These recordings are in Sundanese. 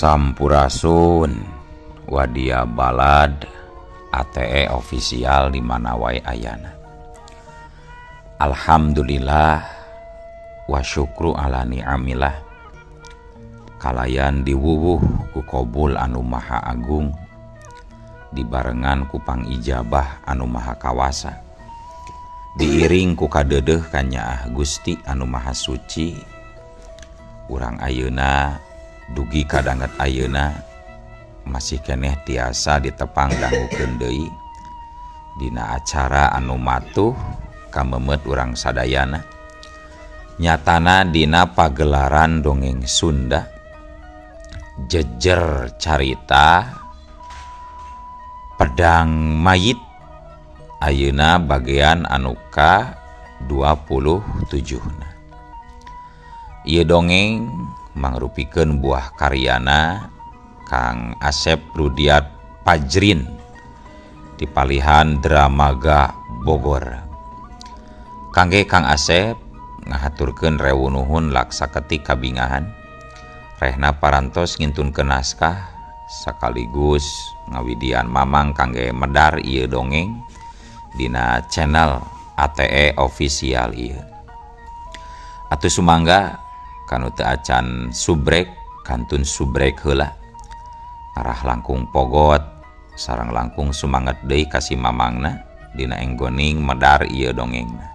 Sampurasun Wadia Balad ATE official di mana wae ayana. Alhamdulillah wa syukru ala ni'amillah. Kalayan diwuwuh ku kobul anu maha agung, dibarengan ku pangijabah anu maha kawasa, diiring ku kadeudeuh kanyaah Gusti anu maha suci. Urang ayeuna dugi kadanget ayeuna masih keneh tiasa ditepang dangukeun deui dina acara anu matuh kamemet urang sadayana, nyatana dina pagelaran dongeng Sunda jejer carita Pedang Mayit ayeuna bagian anu ka 27 na. Ieu dongeng mangrupikeun buah karyana Kang Asep Rudiat Pajrin di palihan Dramaga Bogor. Kangge Kang Asep ngahaturkeun rewu nuhun laksa ketik kabingahan rehna parantos ngintunkeun naskah sekaligus ngawidian mamang kangge medar ieu dongeng dina channel ATE official ieu. Atuh sumangga kanu teu acan subrek kantun subrek heula, arah langkung pogot sareng langkung sumanget deui ka si mamangna dina enggoning medar ieu dongengna.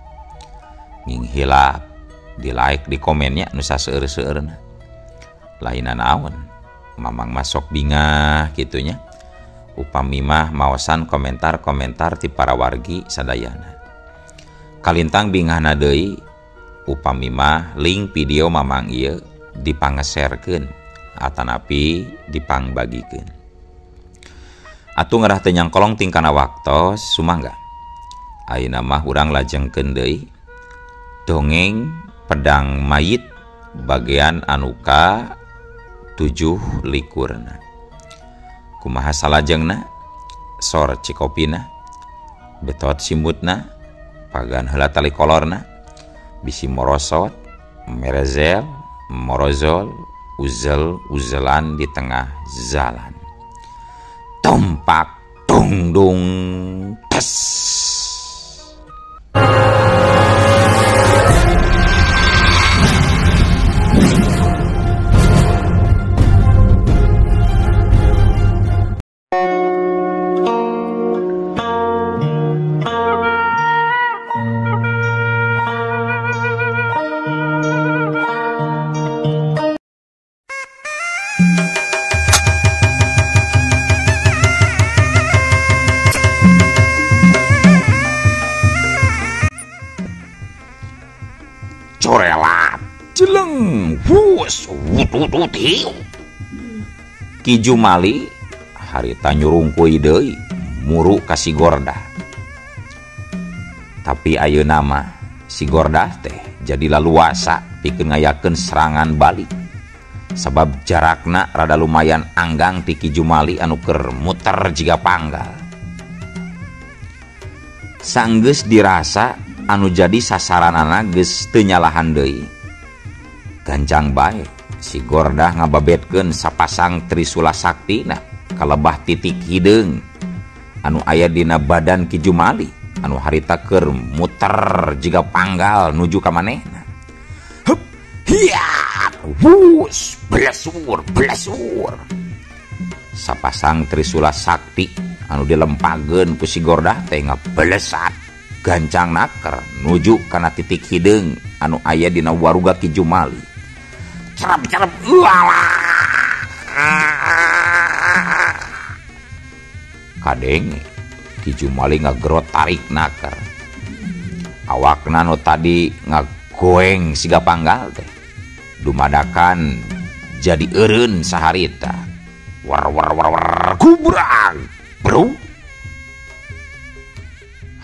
Nginghilap di like di komennya nu saseueur-seueurna. Lainna naon mamang masok bingah kitunya upami mah maosan komentar-komentar ti para wargi sadayana. Kalintang bingahna deui upami mah link video mamang ieu dipangeserkeun atanapi dipangbagikeun. Atuh ngerah teu nyangkolong tingkana waktos sumangga. Ayeuna mah urang lajengkeun deui dongeng Pedang Mayit bagian anu ka 7 likurna. Kumaha salajengna? Sor cikopina, betot simbutna, pagan heula tali kolorna, bisi morosot, merezel, morozol, uzel-uzelan di tengah jalan. Tumpak tungdung tes. Corelat jeleng wus wutututiu. Ki Jumali harita nyurungkuy deui muru ka si Gordah. Tapi ayeuna mah si Gordah teh jadi laluasa pikeun ngayakeun serangan balik. Sabab jarakna rada lumayan anggang ti Ki Jumali anu keur muter jiga panggal. Sanggeus dirasa anu jadi sasaranana geus teu nyalahan deui. Gancang bae si Gordah ngababetkeun sapasang trisula saktina kalebah titik hideung anu aya dina badan Ki Jumali anu harita keur muter jiga panggal nuju ka manehna. Hup hiat wus blasur blasur. Sapasang trisula sakti anu dilempageun ku si Gordah teh ngablesat gancang naker nuju kana titik hideung anu aya dina waruga Ki Jumali. Cerep-cerep ualah. Kadenge Ki Jumali ngagerot tarik naker. Awakna nu tadi ngagoeng siga panggal teh dumadakan jadi eureun saharita. War war war war kubrang bro.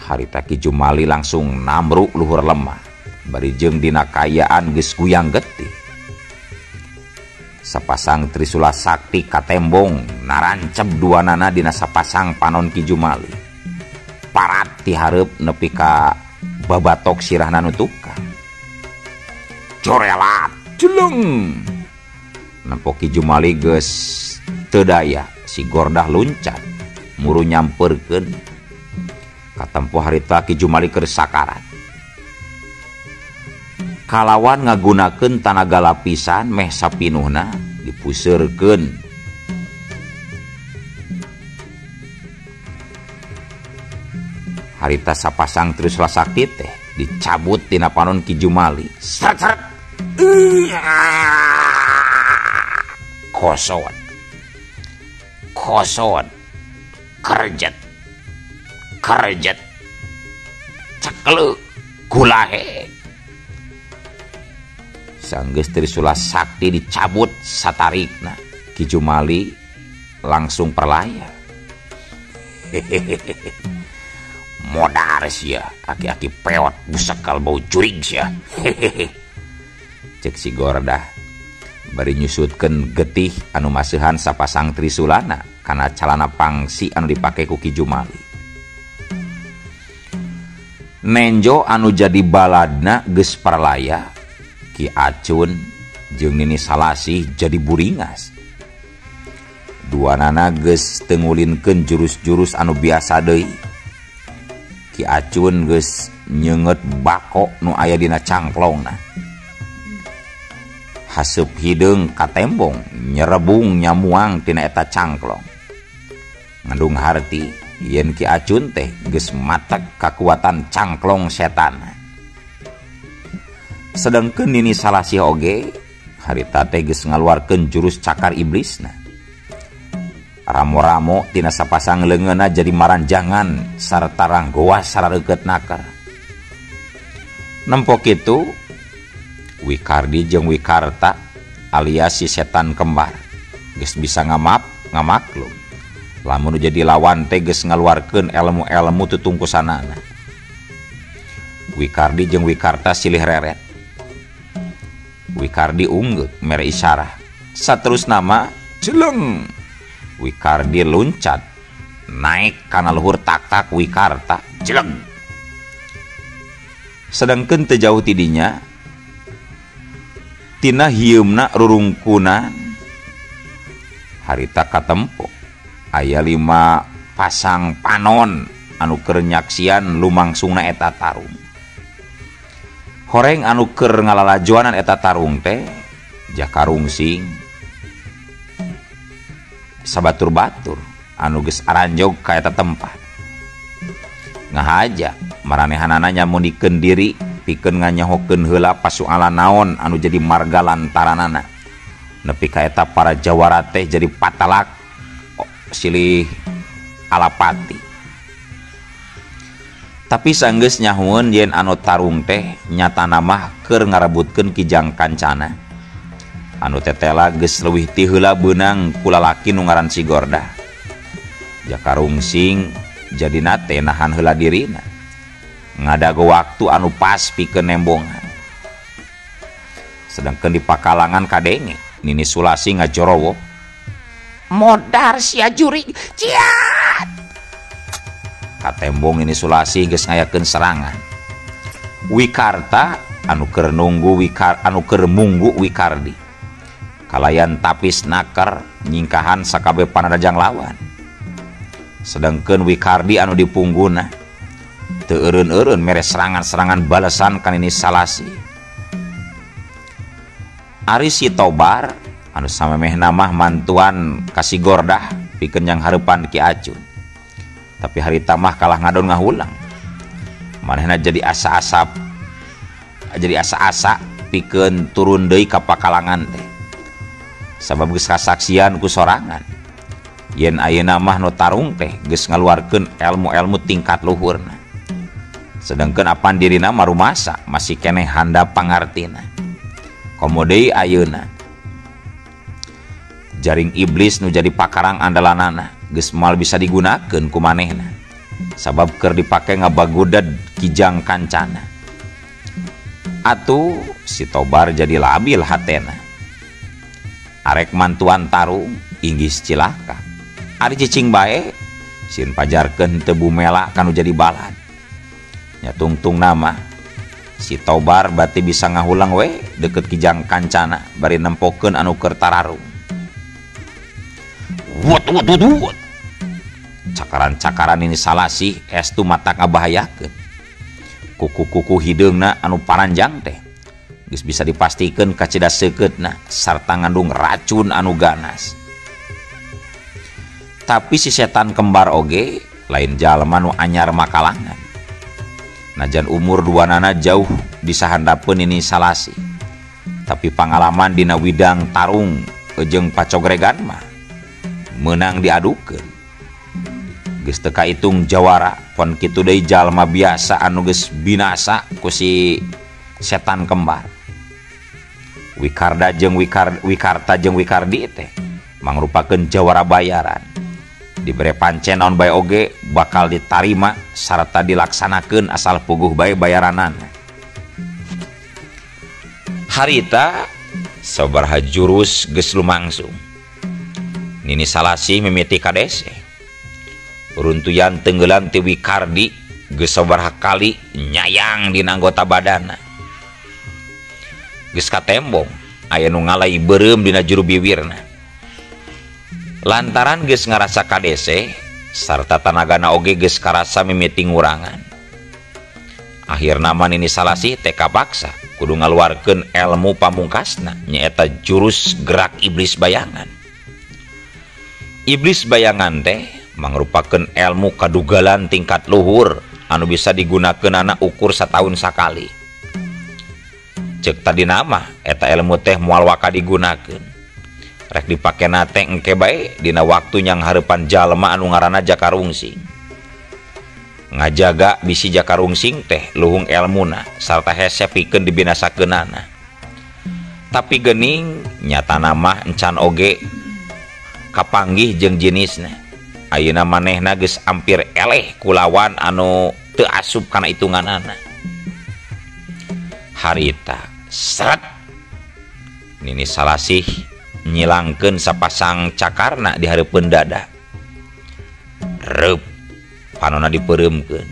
Harita Ki Jumali langsung namruk luhur lemah bari jeung dina kaayaan geus guyang getih. Sapasang trisula sakti katembong narancep duanana dina sapasang panon Ki Jumali. Parat ti hareup nepi ka babatok sirahna nu tukang. Corelat jeleng. Nempo Ki Jumali geus teu daya si Gordah luncat muru nyamperkeun katempo harita Ki Jumali keur sakarat. Kalawan ngagunakeun tanaga lapisan meh sapinuhna dipuseurkeun. Harita sapasang Trisula Sakti teh dicabut tina panon Ki Jumali. Seret seret. Kosot. Kosot. Kerjet. Kerjet. Cekleuk gulahe. Sanggeus Trisula Sakti dicabut satarikna, Ki Jumali langsung perlaya. Hehehe. Modar sia, aki-aki peot busekal bau jurig sia. Hehehe. Cek si Gordah bari nyusutkeun getih anu maseuhan sapasang trisulana kana calana pangsi anu dipake ku Ki Jumali. Nenjo anu jadi baladna geus parlaya, Ki Acun jeung Nini Salasih jadi buringas. Duanana geus teu ngulinkeun jurus-jurus anu biasa deui. Ki Acun geus nyeungeut bako nu aya dina cangklongna. Haseup hideung katembong nyerebung nyamuang tina eta cangklong. Ngandung harti yen Ki Acun teh geus matek kakuatan cangklong setan. Sedengkeun Nini Salasih oge harita teh geus ngaluarkeun jurus cakar iblisna. Ramo-ramo tina sapasang leungeunna jadi maranjangan sarta ranggoas sarareukeut naker. Nempo kitu Wikardi jeung Wikarta alias si setan kembar geus bisa ngamaklum lamun nu jadi lawan teh geus ngaluarkeun elmu-elmu tutungkusanana. Wikardi jeung Wikarta silih reret. Wikardi unggeuk mere isyarah. Saterusna mah jeleng. Wikardi luncat naik kana luhur tak-tak Wikarta jeleng. Sedangkeun teu jauh tidinya tina hieumna rurungkunan harita katempo aya 5 pasang panon anu keur nyaksian lumangsungna eta tarung. Horeng anu keur ngalalajoanan eta tarung teh Jakarungsing sabatur-batur anu geus aranjog ka eta tempat. Ngahaja maranehanana nyamunikeun diri pikeun nganyahokeun heula pasualan naon anu jadi marga lantaranana. Nepi ka eta para jawara teh jadi patalak silih alapati. Tapi sanggeus nyahueun yen anu tarung teh nyatana mah keur ngarebutkeun Kijang Kancana. Anu tetela geus leuwih ti heula beunang ku lalaki nu ngaran si Gordah. Jakarungsing jadina teh nahan heula dirina. Ngadago waktu anu pas pikeun nembongan. Sedangkeun di pakalangan kadenge Nini Sulasi ngajorowo. Modar sia jurig, ciat. Katembong Nini Sulasi geus ngayakeun serangan. Wikarta anu keur nunggu anu keur munggu Wikardi. Kalayan tapis naker nyingkahan sakabeh panarajang lawan. Sedangkeun Wikardi anu dipungguna teu eureun-eureun mere serangan-serangan balasan ka Nini Salasi. Ari si Tobar anu samemehna mah mantuan ka si Gordah pikeun yang hareupan Ki Acun. Tapi harita mah kalah ngadon ngahulang. Manehna jadi asa-asa pikeun turun deui ka pakalangan teh. Sabab geus kasaksian ku sorangan yen ayeuna mah nu tarung teh geus ngaluarkeun elmu-elmu tingkat luhurna. Sedangkeun apan dirina marumasa masih keneh handap pangartina. Komo deui ayeuna jaring iblis nu jadi pakarang andalanana geus moal bisa digunakeun ku manehna. Sabab keur dipake ngabagudad Kijang Kancana. Atuh si Tobar jadi labil hatena. Arek mantuan tarung inggis cilaka. Ari cicing bae sieun pajarkeun teu bumela kanu jadi balad. Nya tungtung nama Si Tobar berarti bisa ngahulang we deket kijang kancana bari nempokeun anu keur tararung. Wut wut wut wut. Cakaran-cakaran ini Salasih estu matak ngabahayakeun. Kuku-kuku hideungna anu paranjang teh geus bisa dipastikeun kacida seukeutna sarta ngandung racun anu ganas. Tapi si setan kembar oge lain jalma nu anyar makalangan. Najan umur duanana jauh disahandapeun ini Salasih. Tapi pangalaman dina widang tarung jeung pacogregan mah meunang diadukeun. Geus teu kaitung jawara pon kitu deui jalma biasa anu geus binasa ku si setan kembar. Wikarda jeung Wikarta jeung Wikardi teh mangrupakeun jawara bayaran. Dibere pancen naon bae oge bakal ditarima sarta dilaksanakeun asal puguh bae bayaranana. Harita sabaraha jurus geus lumangsung. Nini Salasih mimiti kadese. Runtuyan tenggelan ti Wikardi geus sabaraha kali nyayang dina anggota badana. Geus katembong aya nu ngalai beureum dina juru biwirna. Lantaran geus ngarasa kadese sarta tanagana oge geus karasa mimiti ngurangan. Akhirna mah Nini Salasih teh kapaksa kudu ngaluarkeun elmu pamungkasna nyaeta jurus gerak iblis bayangan. Iblis bayangan teh mangrupakeun elmu kadugalan tingkat luhur anu bisa digunakeunana ukur sataun sakali. Ceuk tadi nama eta elmu teh moal waka digunakeun. Rek dipakena teh engke bae dina waktu nyang hareupan jalma anu ngaranna Jaka Rungsing. Ngajaga bisi Jaka Rungsing teh luhung elmuna sarta hese pikeun dibinasakeunana. Tapi geuning nyatana mah encan oge kapanggih jeung jenisna. Ayeuna manehna geus ampir eleh kulawan anu teu asup kana hitunganana. Harita seret Nini Salasih nyilangkeun sapasang cakarna di hareupeun dada. Reup panona dipeureumkeun.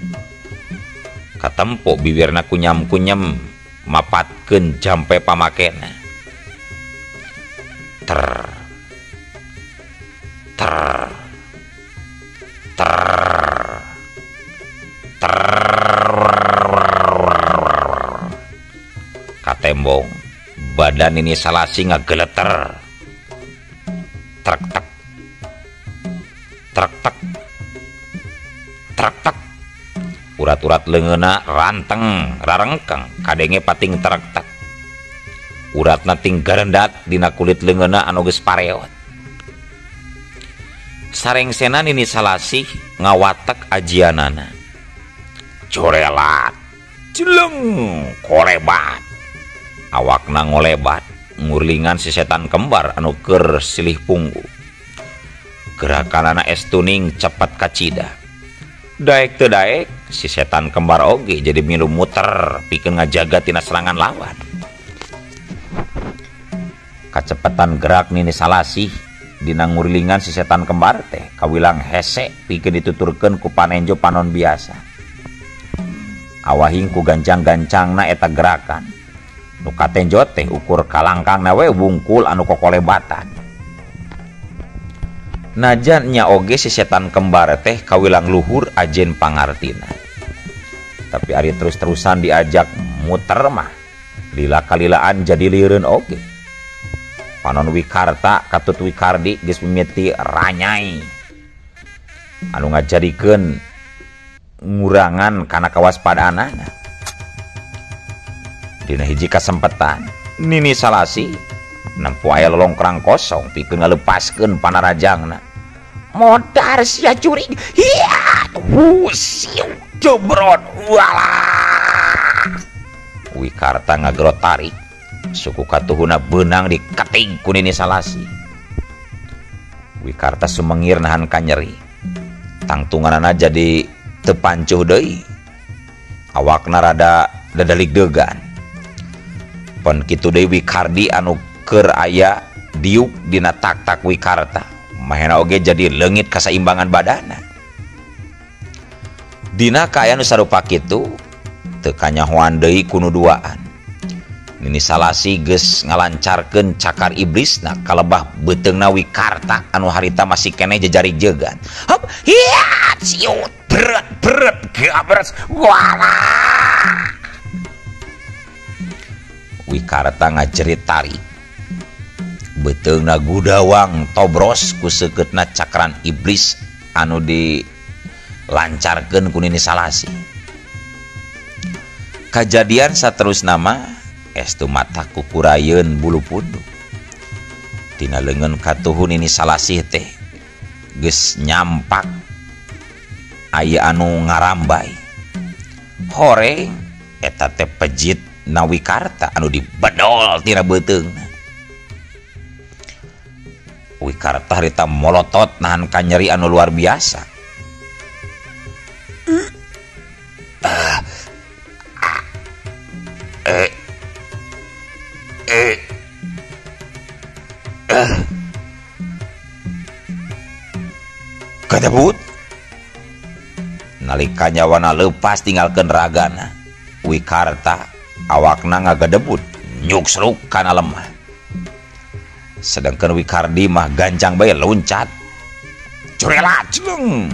Katempo biwirna kunyam-kunyam mapatkeun jampe pamakena. Ter ter ter ter katembong badan Nini Salasih ngageleter. Trek tek trek tek trek tek urat-urat leungeunna ranteng rarengkeng kadenge pating trek tek uratna ting garendat dina kulit leungeunna anu geus pareot. Sarengsena Nini Salasih ngawatek ajianana. Corelat jeleng kolebat awakna ngolebat ngurlingan si setan kembar anu keur silih punggu. Gerakanana estuning cepat kacida. Daek teu daek si setan kembar oge jadi milu muter pikeun ngajaga tina serangan lawan. Kacepetan gerak Nini Salasih dina ngurlingan si setan kembar teh kawilang hese pikeun dituturkeun ku panenjo panon biasa. Awahing ku gancang-gancangna eta gerakan. Nu katenjo teh ukur kalangkangna we wungkul anu kokolebatan. Najan nya oge si setan kembar teh kawilang luhur ajen pangartina. Tapi ari terus-terusan diajak muter mah lila kalilaan jadi lireun oge. Panon Wikarta katut Wikardi geus mimiti ranyai anu ngajadikeun ngurangan kana kawaspadaanana. Dina hiji kasempetan Nini Salasih nempo aya lolongkrang kosong pikeun ngalepaskeun panarajangna. Modar sia jurig. Hiat husiu jebrot walah. Wikarta ngagerot tarik suku katuhuna beunang diketing ku Nini Salasih. Wikarta sumengir nahan kanyeri. Tangtunganana jadi teu pancuh deui. Awakna rada dadalig-degan. Pon kitu deui Wikardi anu keur aya diuk dina tak-tak Wikarta. Mahena oge jadi leungit kasaimbangan badana. Dina kaayaan nu sarupa kitu Teu kanyahoan deui ku nu duaan. Nini Salasi geus ngalancarkeun cakar iblisna kalebah beuteungna Wikarta anu harita masih keneh jejari jegan. Hop, hiat, siut, beret, beret, gabres, walah. Wikarta ngajerit tarik. Beuteungna gudawang tobros ku seukeutna cakran iblis anu dilancarkeun ku Nini Salasi. Kajadian saterusna mah estu mata kukurayeun bulu punduk. Tina leungeun katuhu Nini Salasih teh geus nyampak aya anu ngarambai. Horeng eta teh pejit na Wikarta anu dibedol tina beuteungna. Wikarta harita molotot nahan kanyeri anu luar biasa. Kadebut nalika nyawana leupas tinggalkeun ragana. Wikarta awakna ngagadebut nyuksruk kana lemah. Sedangkan Wikardi mah gancang bae loncat. Curela jleng.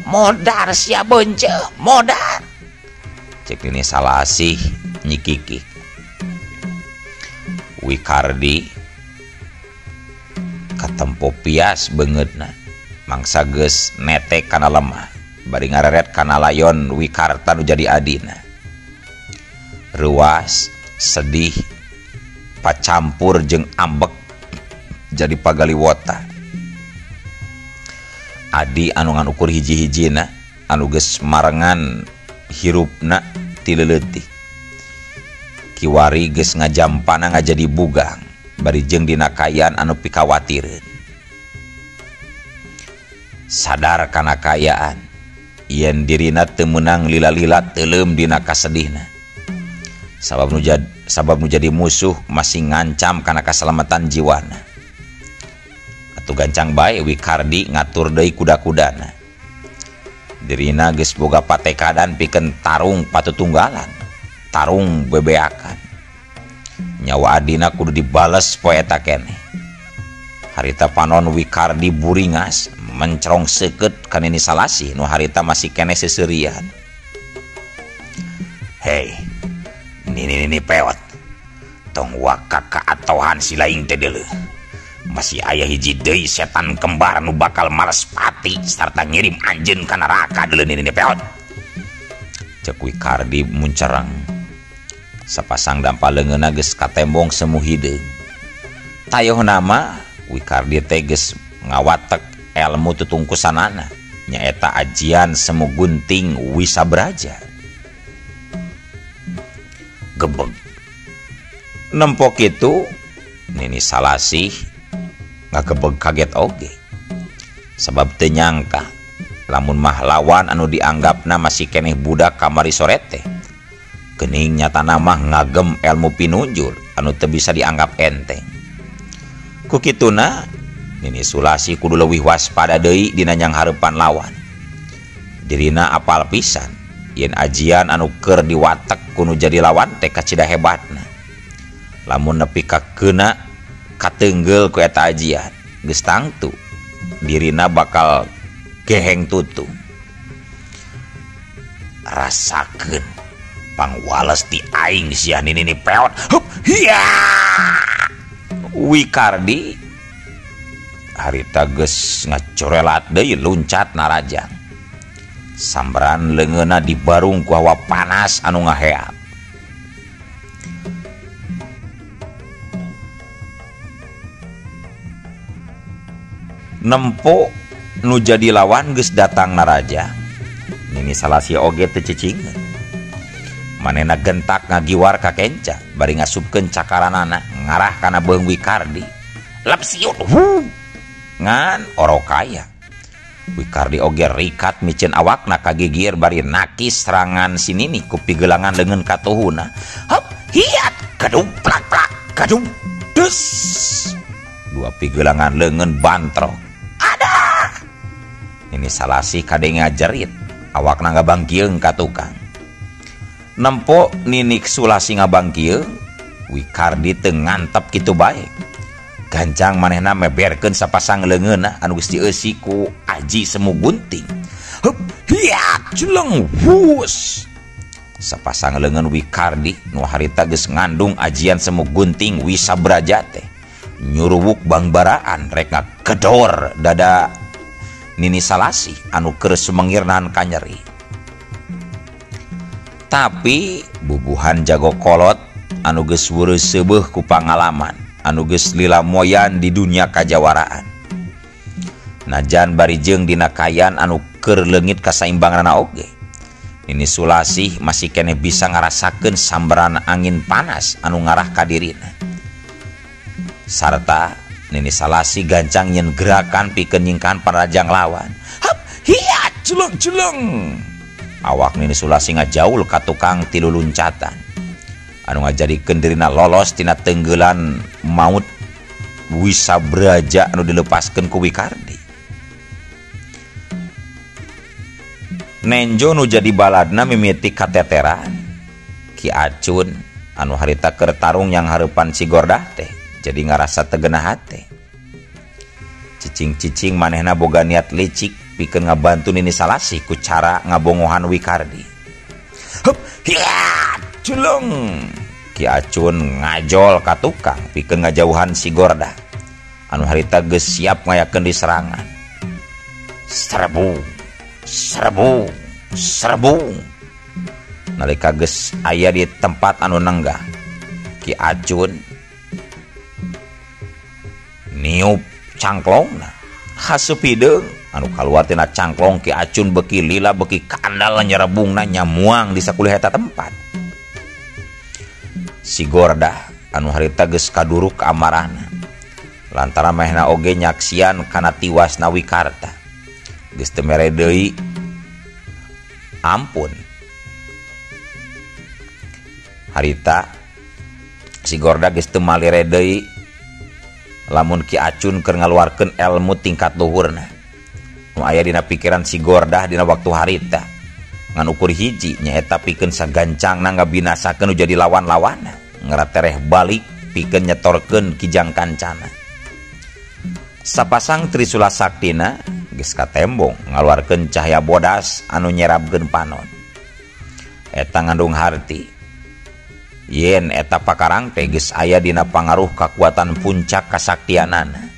Modar sia bonceu, modar. Cek Nini Salasih nyikikik. Wikardi katempo pias beungeutna. Mangsa geus netek kana lemah, bari ngareret kana layon Wikarta nu jadi adina. Ruas, sedih, pacampur jeung ambek jadi pagaliwota. Adi anu ngan ukur hiji-hijina anu geus marengan hirupna ti leutik. Kiwari geus ngajampana ngajadi bugang bari jeung dina kaayaan anu pikawatireun. Sadar kana kaayaan yen dirina teu meunang lila-lila teuleum dina kasedihna. Sabab nu jadi musuh masih ngancam kana kasalamatan jiwana. Atuh gancang bae Wikardi ngatur deui kuda-kudana. Dirina geus boga patekadan pikeun tarung patutunggalan, tarung bebeakan. Nyawa adina kudu dibales poe eta keneh. Harita panon Wikardi buringas mencerong seukeut ka Nini Salasih nu harita masih keneh seuseurian. Hei, nini peot, tong waka kaatohan si laing teh deuleuh. Masih aya hiji deui setan kembar nu bakal males pati sarta ngirim anjeun ka neraka deuleuh nini peot. Cek Wikardi muncereng. Sapasang dampa leungeunna geus katembong semu hideung. Tayoh nama Wikardi teh geus ngawatek elmu tutungkusanana nyaeta ajian semu gunting Wisabraja. Gebeg. Nempok itu Nini Salasih ngagebeg kaget oge. Sabab teu nyangka lamun mah lawan anu dianggapna masih keneh budak kamari sore teh. Geuning nyatana mah ngagem elmu pinunjul anu teu bisa dianggap enteng. Ku kituna Nini Sulasih kudu leuwih waspada deui dina nyanghareupan lawan. Dirina apal pisan yen ajian anu keur diwatek kudu jadi lawan teh kacida hebatna. Lamun nepi ka keuna katenggel ku eta ajian, geus tangtu dirina bakal geheng tutung. Rasakeun pangwales ti aing sia nini peot. Hup, hiya. Wikardi harita geus ngacorelat deui luncat narajang. Sambaran leungeunna dibarung ku hawa panas anu ngaheap. Nempo nu jadi lawan geus datang naraja. Nini Salasih oge teu cicingeun. Manehna gentak ngagiwar ka kenca bari ngasupkeun cakaranana ngarah kana beung Wikardi. Lep siut hu. Ngan orokaya. Wikardi oge rikat miceun awakna kagigir bari nakis serangan si Nini ku pigelangan leungeun katuhuna. Hop, hiat, kadung plak plak, kadung des. Dua pigelangan leungeun bantrok. Ada. Nini Salasih kade ngajerit, awakna ngabangkieung ka tukang. Nempo Nini Sulasih ngabangkieung, Wikardi teu ngantep kitu bae. Gancang manehna meberkeun sapasang leungeunna anu geus dieusi ku aji semu gunting. Hup, hiak, jeleng, wus. Sapasang leungeun Wikardi nu harita geus ngandung ajian semu gunting Wisa Braja teh nyuruwuk bangbaraan rek ngagedor dada Nini Salasih anu keur sumengir nahan kanyeri. Tapi bubuhan jago kolot anu geus weureus seubeuh ku pangalaman, anu geus lila moyan di dunia kajawaraan. Najan bari jeung dina kayan anu keur leungit kasaimbanganna oge. Nini Sulasih masih keneh bisa ngarasakeun sambaran angin panas anu ngarah ka dirina. Sarta Nini Salasih gancang nyen gerakan pikeun nyingkahan parajang lawan. Hap, hiat, jeleng-jeleng. Awak Nini Sulasih ngajaul ka tukang tilu luncatan. Anu ngajadikeun dirina lolos tina tenggelan maut Wisa Braja anu dilepaskeun ku Wikardi. Nenjo nu jadi baladna mimiti kateteran. Ki Acun anu harita keur tarung yang hareupan si Gordah teh jadi ngarasa tegenah hate. Cicing-cicing manehna boga niat licik pikeun ngabantu Nini Salasih ku cara ngabongohan Wikardi. Hup, hiat, jeleng. Ki Acun ngajol ka tukang pikeun ngajauhan si Gordah anu harita geus siap ngayakeun diserangan. Serbu, serbu, serbu. Nalika geus aya di tempat anu nenggah, Ki Acun niup cangklongna. Haseup hideung anu kaluar tina cangklong Ki Acun beuki lila beuki kandal nyerebungna nyamuang di sakuliah eta tempat. Si Gordah anu harita geus kaduruk amarahna lantaran manehna oge nyaksian kana tiwasna Wikarta. Geus teu mere deui ampun. Harita si Gordah geus teu malire deui lamun Ki Acun keur ngaluarkeun elmu tingkat luhurna. Nu aya dina pikiran si Gordah dina waktu harita ngan ukur hiji nyaeta pikeun sagancangna ngabinasakeun nu jadi lawan-lawanna, ngaratereh balik pikeun nyetorkeun kijang kancana. Sapasang Trisula Saktina geus katembong ngaluarkeun cahaya bodas anu nyerabkeun panon. Eta ngandung harti yen eta pakarang teh geus aya dina pangaruh kakuatan puncak kasaktianana.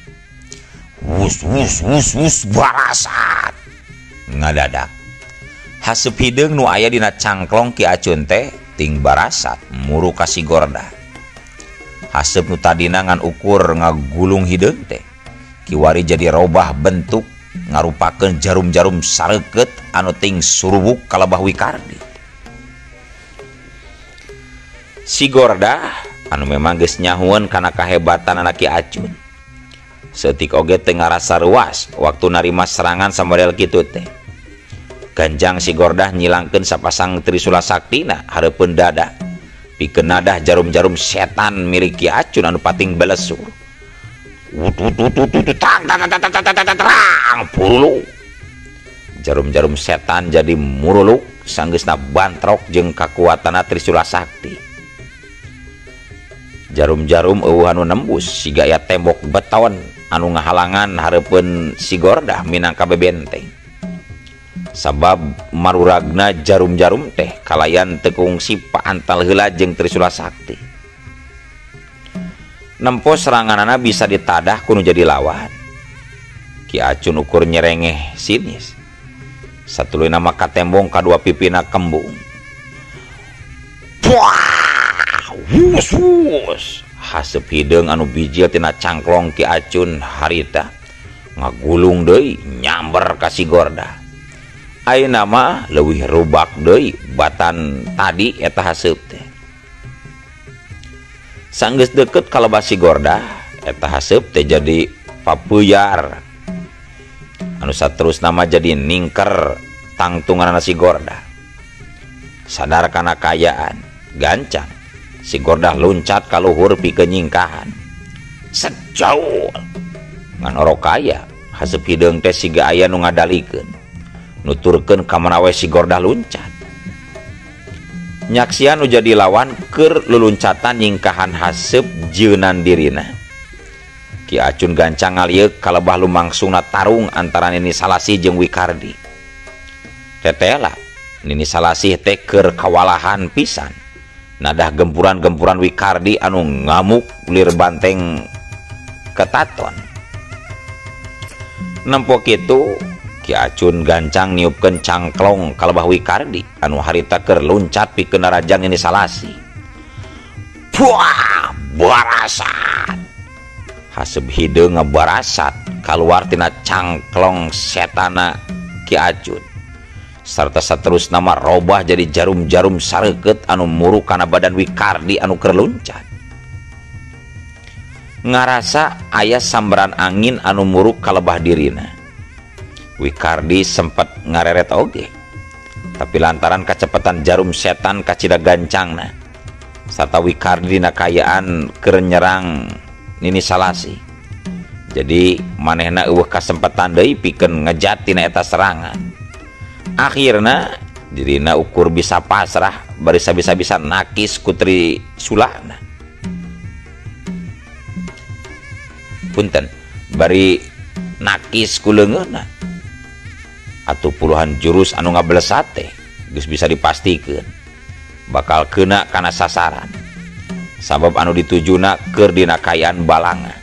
Wus wus wus wus barasat ngadadak. Haseup hideung nu aya dina cangklong Ki Acun teh ting barasat muru ka si Gordah. Haseup nu tadina ngan ukur ngagulung hideung teh kiwari jadi robah bentuk ngarupakeun jarum-jarum sareukeut anu ting surubuk kalebah Wikardi. Si Gordah anu memang geus nyahueun kana kahebatan anak Ki Acun. Seutik oge teu ngarasa ruas waktu narima serangan samodel kitu teh. Ganjang si Gordah nyilangkeun sapasang Trisula Saktina hareupeun dada pikeun nadah jarum-jarum setan milik Ki Acun anu pating belesur. Puruluk. Jarum-jarum setan jadi muruluk sanggeusna bantrok jeung kakuatanna Trisula Sakti. Jarum-jarum eueuh anu nembus siga aya tembok beton anu ngahalangan hareupeun si Gordah minangka bebenteng. Sabab maruragna jarum-jarum teh kalayan teu kungsi paantal heula jeung Trisula Sakti. Nempo seranganana bisa ditadah kudu jadi lawan. Ki Acun ukur nyerengeh sinis. Satuluyna mah katembong kadua pipina kembung. Wah, wus wus. Haseup hideung anu bijil tina cangklong Ki Acun harita ngagulung deui nyamber ka si Gordah. Ayeuna mah leuwih rubak deui batan tadi eta haseup teh. Sanggeus deukeut kalebah si Gordah eta haseup teh jadi papuyar anu saterusna mah jadi ningker tangtunganna si Gordah. Sadar kana kaayaan gancang si Gordah luncat ka luhur pikeun nyingkahan. Sejauh ngan orok kaya Haseup hideung teh siga aya nu ngadalikeun, nuturkeun ka mana we si Gordah luncat. Nyaksian nu jadi lawan keur luluncatan nyingkahan haseup jeunan dirina. Ki Acun gancang ngalieuk kalebah lumangsungna tarung antara Nini Salasih jeung Wikardi. Tetela Nini Salasih teh keur kawalahan pisan. Nadah gempuran-gempuran Wikardi anu ngamuk lir banteng ketaton. Nempo kitu Ki Acun gancang niupkeun cangklong kalebah Wikardi anu harita keur luncat pikeun narajang Nini Salasih. Puah, barasat. Haseup hideung ngabarasat kaluar tina cangklong setana Ki Acun. Sarta saterusna mah robah jadi jarum-jarum sareukeut anu muruk kana badan Wikardi anu keur luncat. Ngarasa aya sambaran angin anu muruk kalebah dirina. Wikardi sempat ngareret oge, tapi lantaran kacepetan jarum setan kacida gancangna sarta Wikardi dina kaayaan keur nyerang Nini Salasih. Jadi manehna eueuh kasempatan deui pikeun ngejat tina eta serangan. Akhirna dirina ukur bisa pasrah bari sabisa-bisa nakis kutri sulana. Punten, bari nakis ku leungeunna. Atuh puluhan jurus anu ngablesat teh geus bisa dipastikeun bakal kena kana sasaran. Sabab anu ditujuna keur dina kaayaan balanga.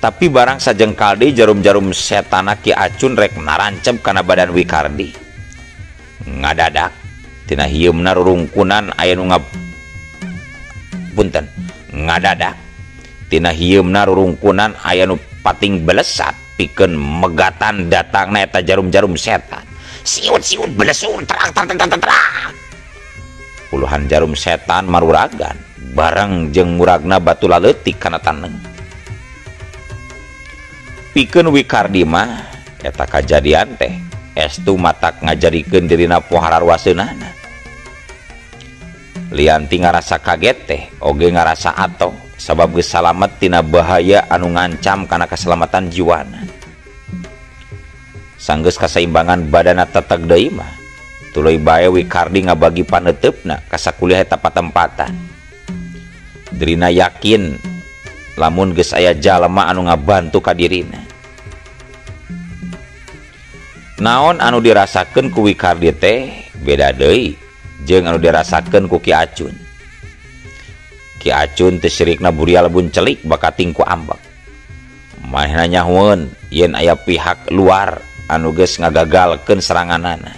Tapi barang sajengkal deui jarum-jarum setana Ki Acun rek narancep kana badan Wikardi. Ngadadak tina hieumna rurungkunan aya nu punten. Ngadadak tina hieumna rurungkunan aya nu pating belesat pikeun megatan datangna eta jarum-jarum setan. Siut-siut belesur terang terang terang terang. Puluhan jarum setan maruragan bareng jeung muragna batu laleutik kana taneng. Pikeun Wikardi mah eta kajadian teh estu matak ngajadikeun dirina pohara ruaseunana. Lianti ngarasa kaget teh oge ngarasa atoh sabab geus salamet tina bahaya anu ngancam kana keselamatan jiwana. Sanggeus kasaimbangan badana teteg deui mah tuluy bae Wikardi ngabagi paneuteup-na ka sakuliah eta patempatan. Dirina yakin lamun geus aya jalma anu ngabantu ka dirina. Naon anu dirasakeun ku Wikardi teh beda deui jeung anu dirasakeun ku Ki Acun. Ki Acun teh sirikna burial buncelik bakating ku ambek. Manehna nyahoeun yen aya pihak luar anu geus ngagagalkeun seranganana.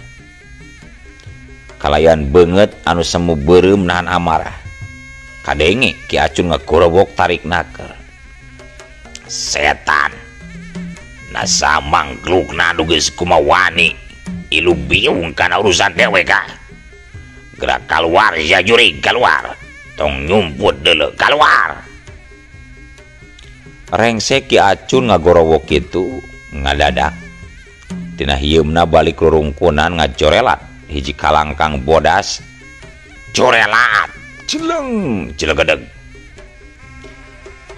Kalayan beungeut anu semu beureum nahan amarah. Kadenge Ki Acun ngagorowok tarik naker. Setan nasa mangklukna nu geus kumawani ilu biung kana urusan dewek ah. Gerak kaluar sia jurig kaluar. Tong nyumput deuleu kaluar. Rengse Ki Acun ngagorowok kitu ngadadak. Tina hieumna balik rurungkunan ngajorelat hiji kalangkang bodas. Jorelat jeleng jelegedeg.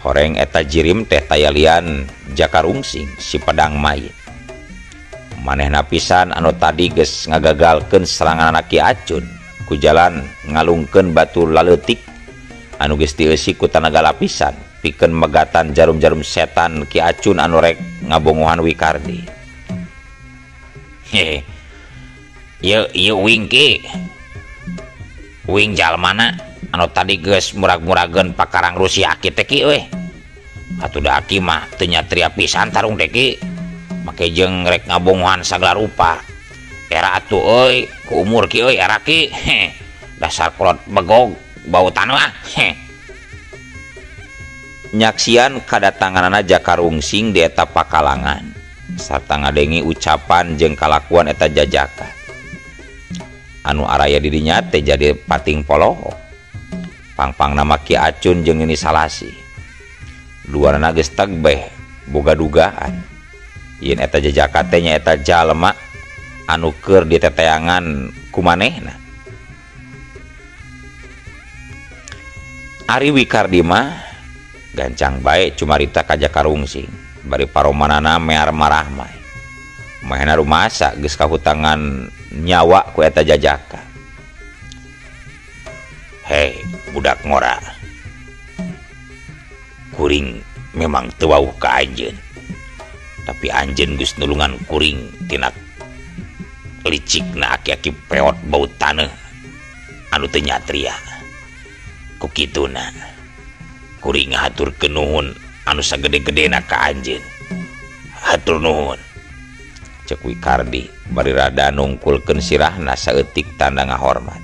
Horeng eta jirim teh tayalian jakarungsing si pedang mayit. Manehna pisan anu tadi geus ngagagalkeun serangan anak Ki Acun ku jalan ngalungkeun batu laleutik anu geus dieusi ku tanaga lapisan pikeun megatan jarum-jarum setan Ki Acun anu rek ngabongohan Wikardi. Hehe. Yeu yeu wing ki. Wing jalmana anu tadi geus murag-murageun pakarang Rusia aki teh ki euy. Atuh da aki mah teu nyatria pisan tarung teh ki. Make jeung rek ngabongohan sagala rupa. Era atuh euy, ku umur ki euy era ki. Heh. Dasar kolot begog bau tanah. Heh. Nyaksian kadatanganana Jakarungsing di eta pakalangan sarta ngadengi ucapan jeung kalakuan eta jajaka. Anu araya dirinya teh jadi pating poloho. Pangpang nama Ki Acun jeung Nini Salasih. Duanana geus tegbeh boga dugaan yen eta jajaka teh nyaeta jalma anu keur diteteangan ku manehna. Ari Wikardi mah gancang bae cumarita ka Jakarungsing. Bari paromanana mear marahmai. Mahena rumasa geus kahutangan nyawa ku eta jajaka. Hei budak ngora, kuring memang teu wauh ka anjeun, tapi anjeun geus nulungan kuring tina licikna aki-aki peot bau taneuh anu teu nyatria. Ku kituna kuring ngahaturkeun nuhun anu sagede-gedena ka anjeun. Hatur nuhun, cek Wikardi bari rada nungkulkeun sirahna saeutik tanda ngahormat.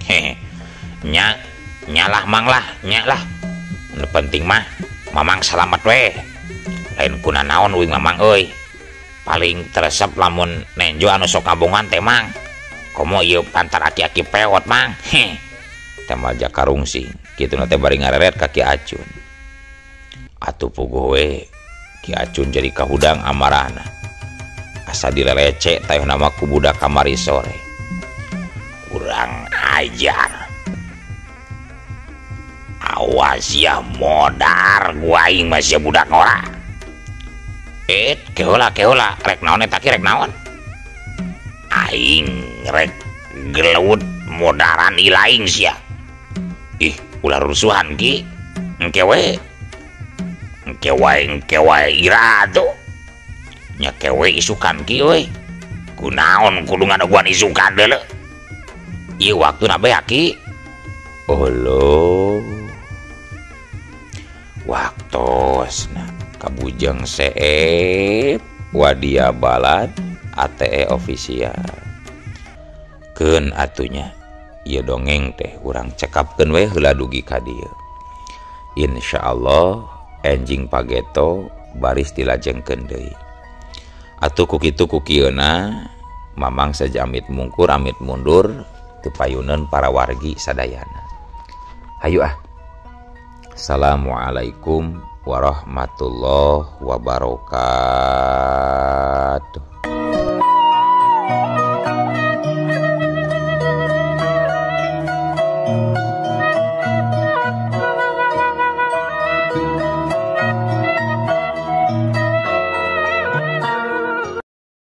Hehe, nya nyalah mang lah, nya lah. Nu penting mah mamang salamet we. Lain kuna naon uing mamang euy. Paling teresep lamun nenjo anu sok ngabongan teh mang. Komo ieu pantar aki-aki peot mang. Heh. Temal Jakarungsing kituna teh bari ngareret ka Ki Acun. Atuh puguh we Ki Acun jadi kahudang amarahna. Asa dilelecek tayuhna mah ku budak kamari sore. Kurang ajar. Awas ya modar gua aing masih budak ngora. Keheula keheula rek naon eta ki rek naon? Aing rek gelut modaran ilaing sia. Ih, ulah rusuhan ki. Engke we. Engke wae ira atuh. Nya kewe isukan ki euy. Kunaon kudu ngadaguan isukan deuleu. Ieu waktuna beak ki. Oh lo. Waktosna kabujeng seep wadia balad ATE official. Keun atunya ieu dongeng teh urang cekapkeun we heula dugi ka dieu. Insyaallah enjing pageto baris dilajengkeun deui. Atuh ku kitu ku kieuna mamang saja amit mungkur amit mundur teu payuneun para wargi sadayana. Hayu ah. Assalamualaikum warahmatullahi wabarakatuh.